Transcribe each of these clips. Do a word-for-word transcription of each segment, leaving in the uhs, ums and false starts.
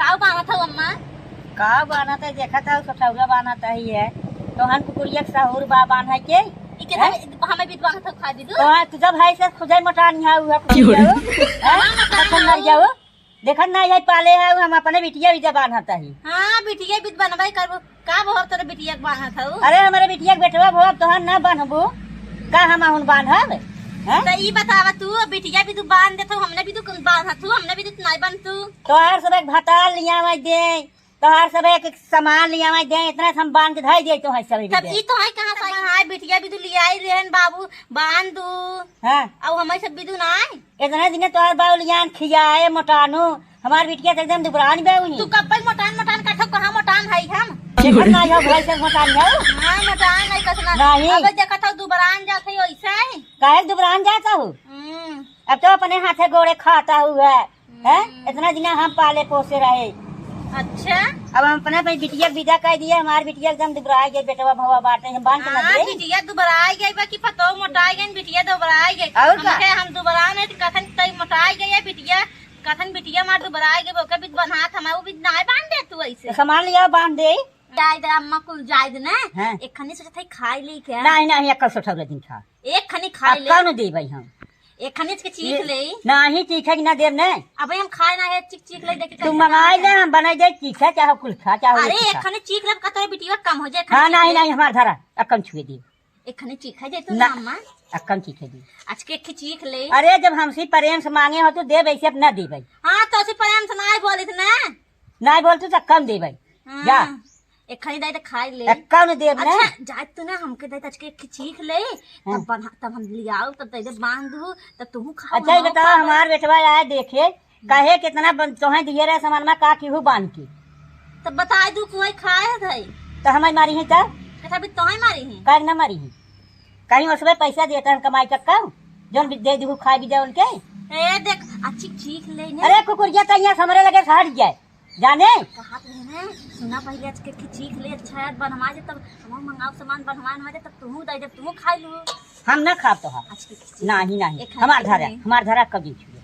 का बान्हत हऊ अम्मा? का बान्हत है, देखत हऊ, सठौरा बान्हत है ये। तोहन कुकुरिया के सहूर बा बान्हे के? ई के हैं? हमें, हमें भी बान्हत हऊ, खा भी दू। तो हाँ, तू जब है से खुजै मोटान यहाँ हुआ कुकुरिया हो। हैं? हाँ, मोटान कखन मर हऊ। जाओ। देखत ना है पाले है, हम अपने बिटिया भी जब बान्हत है। हाँ, बिटिया भी बनबै करबो। का बहुत तोरे बिटिया के बान्हत हऊ? अरे, हमरे बिटिया के बेटवा भो, अब तोहन ना बान्हबू। का हम अहुन बान्हब? हैं? तो ई बतावा तू, बिटिया भी तू बान्ह देत हऊ, हमने भी तू बान्हत हऊ, हमने भी तू नाई बान्ह तू। तोहार सब एक भतार लियावे दे, तोहार सब एक, एक सामान लियावे दे, इतना से हम बान्ह के धई दे तोहई सब तब बिटिया। ई तोहई कहाँ से आई? हाँ, बिटिया भी तू लियाई रहन बाबू, बान्ह दू। हाँ। अब हमारे सब भी तू ना आए। इतना दिन तोहार बाबू लियान खियाए मोटानू, हमार बिटिया तो एकदम दुबरान बे हुई। तू कब भाई मोटान, मोटान का ठोक, कहाँ मोटान है हम? देखत ना हो भाई सब मोटान है। हाँ, मोटान है कसना। नहीं। अब देखत हऊ दुबरान जात है वैसे ही। काहे दुबरान जात हऊ? हम्म। अब तो अपने हाथे गोड़े खाता हुआ है। हैं? हम्म। इतना दिन हम पाले पोसे रहे। अच्छा। अब हम अपना, अपनी बिटिया के विदा कर दिए, हमार बिटिया एकदम दुबराई गई, बेटवा भवा बाटे, हम बांध के ना हाँ, दे। बिटिया दुबराई गई बा कि पतो मोटाई गई, बिटिया दुबराई गई। और का? हमके हम दुबरान है, कथन तई मोटाई गई है बिटिया, कथन बिटिया मार दुबराई गई, ओके भी बन्हात हमार, वो भी नाय बांध दे तू ऐसे। तो सामान लिया बांध दे। जायद अम्मा कुल जायद ना, हाँ। एक खनी सोचत है खाई ले क्या? नहीं, नहीं, एक सौ ठौरा दिन खा। एक खनी खाई अब ले। कौन देबै हम? एक खनिज के चीख ये ले। नाही चीखे कि ना देब ने। अबे हम खाए ना है, चीख चीख ले, देखी तू कैसे मंगाई बनाता ले, है। हम बनाई दे, चीखे चाहे कुल खा, चाहे अरे, एक खा। एक खनिज चीख ले, का तोरे बिटिया कम हो जाए, हाँ, खनिज नहीं, चीख ले। नहीं, हमार धरा, अक्कन छुए दी। एक खनिज चीखे जाए तू ना, ना, अम्मा। अक्कन चीखे दी। आज के एक चीख ले। अरे, जब हमसे प्रेम से मांगे हो तो देब, ऐसे अब ना देबै। हाँ, तो ऐसे प्रेम से ना बोलित ना। नाहीं बोलतू त कम देबै। हाँ। जा। एक खनी दाई त खाई ले। ए, कम देब ने। अच्छा, जाए तू ना हमके दाई त आज के एक चीख ले, हाँ। तब बना, तब हम लियाऊ, तब दाई दे बांध दू, तब तू खा, अच्छा, ये हम बताओ, खाबे। हमार बेटवा आए देखे, हम्म। कहे कितना बन-, तोहे दिए रहे सामान में का केहू बांध के। तब बताए दू कोई खाए है। त हमारी मारी है त? कथा भी तोहे मारी है। काहे ना मारी है? कहीं उसमें पैसा देता है कमाई का कम, जौन भी दे दू खाए भी दे उनके। ए, देख, अच्छी चीख ले ने। अरे कुकुरिया त यहाँ से हमरे लगे से हट जाए। जाने? कहत रहे ना, सुना पहिले आज के चीख ले, अच्छा यार, बनवा जे तब हम मंगाओ सामान, बनवा, बनवा जे तब तुहू दे दे, तुहू खाई लू। हम ना खाब तोहार। आज के चीख। नाही, नाही। एक हाथ हमार धरा, में। हमार धरा कभी छुए।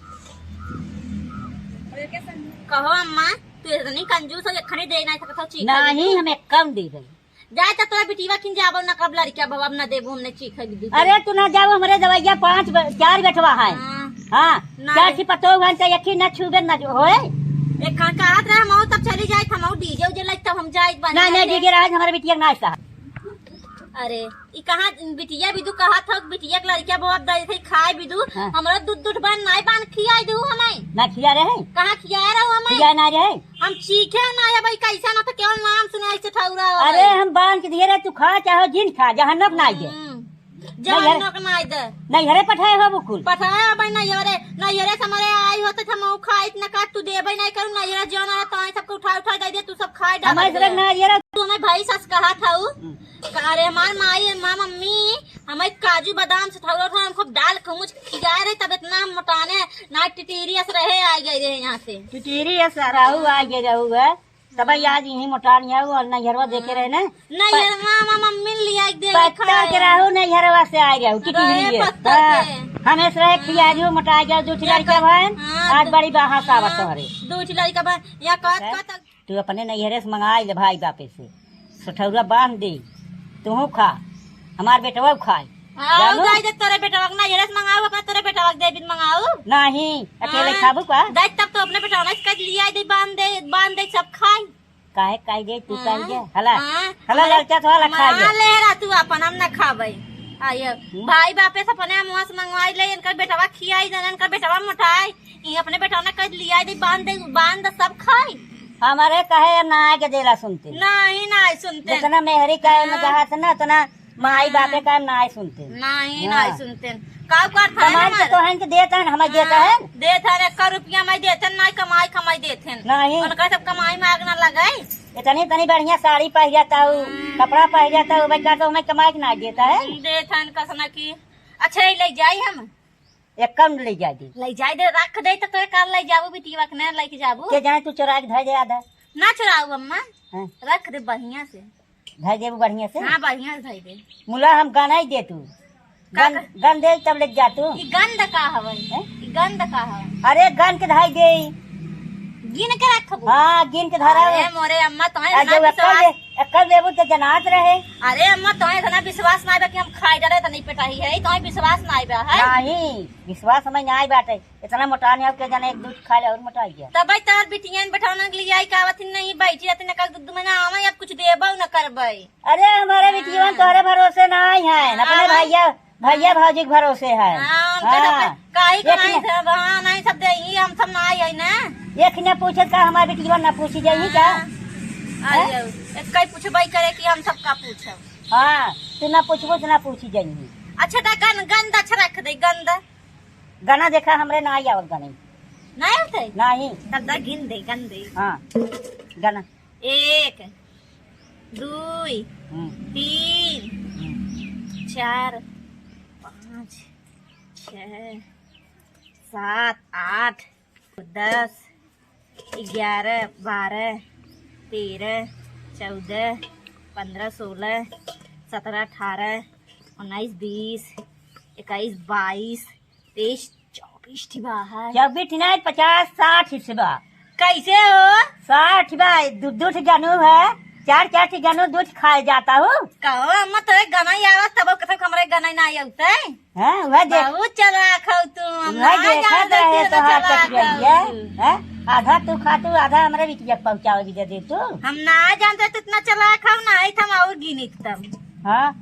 कहो अम्मा, तू इतनी कंजूस हो, एक खनी दे ना सकत हो, चीख नाही, ले। हम एक कम दे दे। जाए त तोरा बिटिया किन जाबो ना, कब लड़किया बाबा ना देबो, हमने चीख है दीदी। अरे तू ना जाओ, हमरे दवैया पाँच ब-, चार बेटवा है। हाँ। हाँ, ना चार रे। ठी पतोह हन, चाहे एक ही ना छूबे ना जो होए। एक खा कहत रहे, हम तब चली जाए, हम डीजे उजे लाइक, तब हम जाए बने नहीं, नहीं, आए। डीजे रहे, हमारे बिटिया ना ऐसा। अरे, ई कहाँ बिटिया बिदु कहत हो, बिटिया के लड़किया बहुत दे थे खाए बिदु, हाँ। हमरा दूध दूध बान नाई बान खियाई दू हमें। ना खिया रहे। कहाँ खिया रहो हमें? खिया ना रहे। हम चीखे ना है भाई, कैसा ना तो केवल नाम सुनाई से ठौरा हो अरे, भाई। हम बांध के दिए रहे, तू खा चाहो जिन खा, जहन्नम ना दे। हम्म। जहन्नम ना दे। नहीं, हरे पठाए हो बुकुल। पठाए हो भाई, नहीं हरे, नहीं हरे से हमारे आई हो तो हम खाइत ना का, तू देबे नहीं करू, नहीं हरे जौन आ तो आई सबको उठा उठा दे दे, तू सब खाए डाल हमारे दे। सब ना ये रहा। तू हमें भाई सस कहा था उ। हम्म। अरे हमार माई, माँ मम्मी, हमें काजू बादाम से ठौरा ठौरा हमको डाल के मुझ खियाए रहे, तब इतना मोटाने ना टिटीरी अस रहे, आ गए रहे यहाँ से। टिटीरी अस रहू आ गए रहू है। तब हम्म। आज यही मोटान है, वो नैहरवा देखे रहे ना। नैहरवा में मम्मी ने लिया के दे पत्ता खाए। के रहू, नैहरवा से आ गया, टिटीरी रहे है। पत्ता हाँ। के। हमें से रहे खिया जो मोटा गया, दो ठिला के भाई। हाँ, आज दो बड़ी बाहर से आवत हाँ, तोहरे। दो ठिला के भाई। या कहत हैं? कहत तू अपने नैहरे से मंगाई ले भाई बापे से। सठौरा बांध दे, तुहू खा, हमार बेटवा खाए। हाँ, जानू? जाए दे तोरे बेटवा के नैहरे से मंगाऊ, अपने तोरे बेटवा के देबिन मंगाऊ। नहीं, अकेले हाँ। खाबू का? जाए तब तो अपने बेटवा से कह लिया दे, बांध दे, बांध दे, सब खाई। काहे काहे दे, तू हाँ। काहे दे? हला, हाँ। हला हमारे ललचा तो हला खा हाँ, ले। ले रहा तू अपन, हम ना खाबे। आइए, हम्म। भाई बापे से अपने मुँह से मंगवाई ले, इनका बेटवा खियाई देना, इनका बेटवा मोटाई। ई अपने बेटवा ने कह लिया दे, बांध दे, बांध दे, सब खाई। हमारे कहे ना आए के देला सुनते। नहीं, नहीं सुनते। जितना मेहरी का में हाँ। जहाँ से ना, उतना माई हाँ। बापे का ना आए सुनते। नहीं, हाँ। नहीं सुनते। का कर था कमाई के हमारे? तो हैं के देत हैं, हमें देत हाँ, हैं। देत हैं, एक रुपया मैं देत हैं, नहीं कमाई, कमाई देत हैं। नहीं। उनका सब कमाई में आग ना लगाई। इतनी, इतनी बढ़िया साड़ी पहन जाता हूँ, हाँ। कपड़ा पहन जाता हूँ, भाई का तो हमें कमाई के ना देता है। देत हैं, कसना की। अच्छा, ये ले जाई हम। एक कम ले जाए दे। ले जाए दे, रख दे तो तोरे काल ले जाबू, बिटिया के ना लेके जाबू। के जाने तू चोरा के धर दे आधा। ना चुराऊ अम्मा, हाँ। रख दे बढ़िया से। धर देबू बढ़िया से? हाँ, बढ़िया से धर दे। मुला हम गनाई दे तू। का गन, ग- गन दे तब ले जा तू। ई गंध का हवे? हैं? ई गंध का हवे? अरे गन के धर दे। गिन के रखबू? हाँ, गिन के धरा। अरे मोरे अम्मा, तोहे आ, इतना जब अक्कल विश्वास ले-, अक्कल लेबू तो जनात रहे। अरे अम्मा, तोहे इतना विश्वास ना बा कि हम खाई डाले तो नहीं पेटाई है, तोहे विश्वास ना बा है। नहीं, विश्वास हमें ना बाटे। इतना मोटा नहीं, अब के जाने एक दू खा ले और मोटा गया। तब भाई तोहर बिटियन बैठौना के लिए आई का आवत नहीं, बैठी रहती ना, कल दू, दू महीना आवे, अब कुछ देबो न करबे। अरे हमारे बिटियन हाँ। तोहरे भरोसे ना आई है, अपने हाँ। भैया भैया भौजी के भरोसे है। हाँ, उनके हाँ। सब काहे के एक नहीं ने सब, हाँ, नहीं सब दे, ई हम सब ना आई है ना। एक ने पूछे का हमार बिटिया ना पूछी जाई का? हाँ। हैं? अरे, एक कई पूछबई करे कि हम सब का पूछब। हाँ, तू ना पूछबो तो ना पूछी जाई। अच्छा, दा गन, गंद अच्छा रख दे, गंद। गना देखा हमरे ना आई आवत गने। नहीं होते? नहीं। तब दा गिन दे, गन दे। हाँ, गना। एक, दुई, हम्म। तीन, हम्म। चार, पाँच, छः, सात, आठ, दस, ग्यारह, बारह, तेरह, चौदह, पन्द्रह, सोलह, सत्रह, अठारह, उन्नीस, बीस, इक्कीस, बाईस, तेईस, चौबीस ठी बा है। चौबीस ठी नहीं, पचास, साठ ठी बा। कैसे हो? साठ बा, दू, दू ठी गनू है, चार, चार ठी गनू, दू ठी खाए जाता हूँ। कहो, अम्मा, तोरे गना ही आवत, तब कथक हमरे गना ही ना आवते। हाँ, वह देख। बहुत चालाक हो तुम, हम वह ना देखत जानते रहे कि तो इतना हाथ चालाक कट गई हो है। तुम। हाँ? आधा तू खा तू, आधा हमरे बिटिया के पहुँचावे भी दे दे तू। हम ना जानते तू इतना चालाक हो, ना आई थम और गिनित तब। हाँ,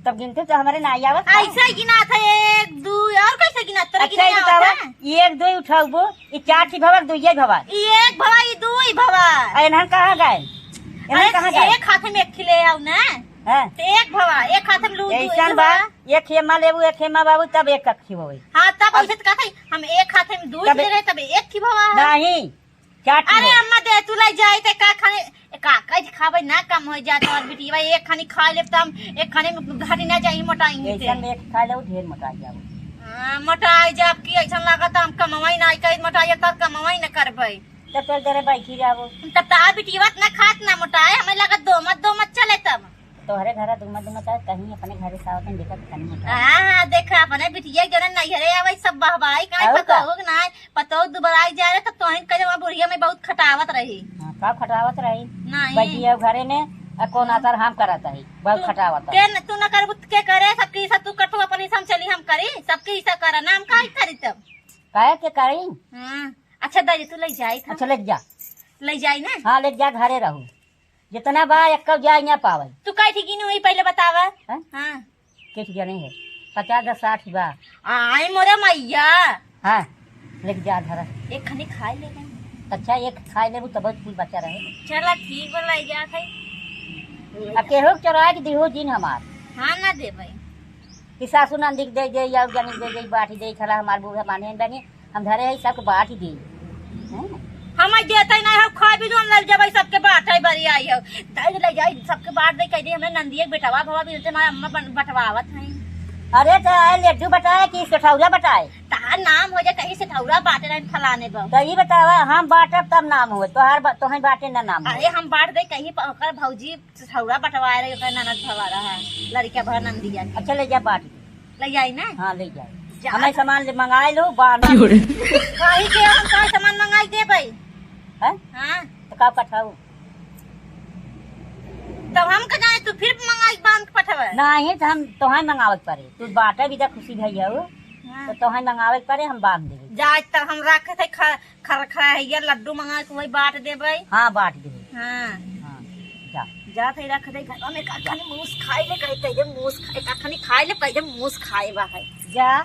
तब गिनते तो हमरे ना आवत था। ऐसा ही गिना था, एक, दो, और कैसे गिना? तेरा अच्छा, गिना ये बतावा, आवत है? ये एक, दो ही उठाऊ बो, ये चार ठी भवा, दो ये भवा। ये एक भवा, ये दो ही भवा। आ, इन्हन कहाँ गए? इन्हन अरे, कहाँ गए? एक हाथ में एक खिले आओ ना। हाँ। तो एक भवा, एक हाथ में लू, दो ऐसन ही बा, भवा। एक हेमा लेबू, एक हेमा बाबू, तब एक अखी होई। हाँ, तब अब ऐसे तो कहता है, हम एक हाथ में दो तब ले रहे, तब एक ही भवा है। नहीं, चाट अरे लो। अम्मा दे, तू ले जाई ते का खाने, का कह खाबे ना कम हो जात और बिटिया, एक खानी खा लेब त हम एक खाने में घाटी ना जाई, मोटाई ऐसा ते। में एक खा लेबू, ढेर मोटा जाबू। हाँ, मोटाई जाब कि ऐसा लागत हम कमवाई ना करी, मोटाई तब कमवाई ना करबे। तब चल जरे बैठी जाबू। तब त आ बिटिया ना खात ना मोटाए, हमें लागत दो मत, दो मत चले तब। तोहरे घरे दुमा दुमा चाहे कहीं अपने घरे सावतन देखत तनी मोटा। हाँ, हाँ, देखा अपने बिटिया के जौन नैहरे आवे सब बहबाई काहे और का? पतोह के नाय, पतोह दुबराई जा रहे तब तोहिन कहे वहाँ बुढ़िया में बहुत खटावत रही। हाँ, का खटावत रही? नहीं। बैठी है घरे में, आ कौन आतर हम करत रही, बहुत तू खटावत के रही। न, तू न करबू त के करे, सबके हिस्सा तू कटू, अपन हिस्सा हम चली हम करी, सबके हिस्सा करा, ना हम काहे करी तब? काहे के करी? हाँ, अच्छा दादी तू ले जाई था। अच्छा ले जा। ले जाई ना? हाँ ले जा, घरे रहू। जितना बा, एक्को जाए ना पावे। तू काहे थी गिनू ही पहले बतावा? हैं? हाँ। किस जने है? पचास दस साठ बा। आई मोरे मैया। हाँ, लेके जा धरा। एक खनी खाए ले ना। अच्छा, एक खाए लेबू तब कुल बचा रहे। चला ठीक बा, ले जा खाई। आ केहू के चोराए के दिहो जिन हमार। हाँ, ना दे भाई। कि सासू नंदी के दे दे, या जनी दे दे, बाटी दे, चला हमार बूढ़ा माने बनी। हम धरे हई, सबके बाँट दी। हैं? हम आज देते नहीं हो, खाए भी जो हम लग जबै, सबके बाँटे बरी आई हो। दाई ले जाई, सबके बाँट दे, कह दे, हमरे नंदिया के बेटवा भवा भी होते, हमारे अम्मा बन-, बँटवावत हैं। अरे तो आए लड्डू बँटाए कि सेठौरा बँटाए? तार नाम हो जाए, कहीं सेठौरा बाँटे रहे फलाने बा। तो ई बतावा, हम बाँटब तब नाम हो, तोहार बा-, तोहें बाँटे ना नाम हो। अरे हम बाँट दे, कहीं प-, ओकर भौजी ससुरा बँटवाए रही, ओकर ननद भवा रहा, लड़िका भवा ननदिया के। अच्छा, ले जा बाँट दे। ले जाई ना? हाँ, ले जाई। जा। हमें सामान ले मंगाए लो, बाँध। क्यों रे? काहे के हम का सामान मंगाई देबै? हैं? हाँ। तो का पठाऊ? तब हम का जाने, तू फिर मंगाई बाँध के पठबे? नहीं, तो हम तोहाई मंगावे के पड़े। तू बाँटे भी तो खुशी भैया हो। हाँ। तो तोहाई मंगावे के पड़े, हम बाँध देबे। जा, तब हम रखे थे खा खर-, खरहैया लड्डू मंगा के वही बाँट देबै। हाँ, बाँट देबै। हाँ। हाँ, जा। जा, फिर रख दे घर में, का खानी मूस खाए ले, कहे, कहे, मूस खाए, का खानी खाए ले, कहे, मूस खाए बा है। जा।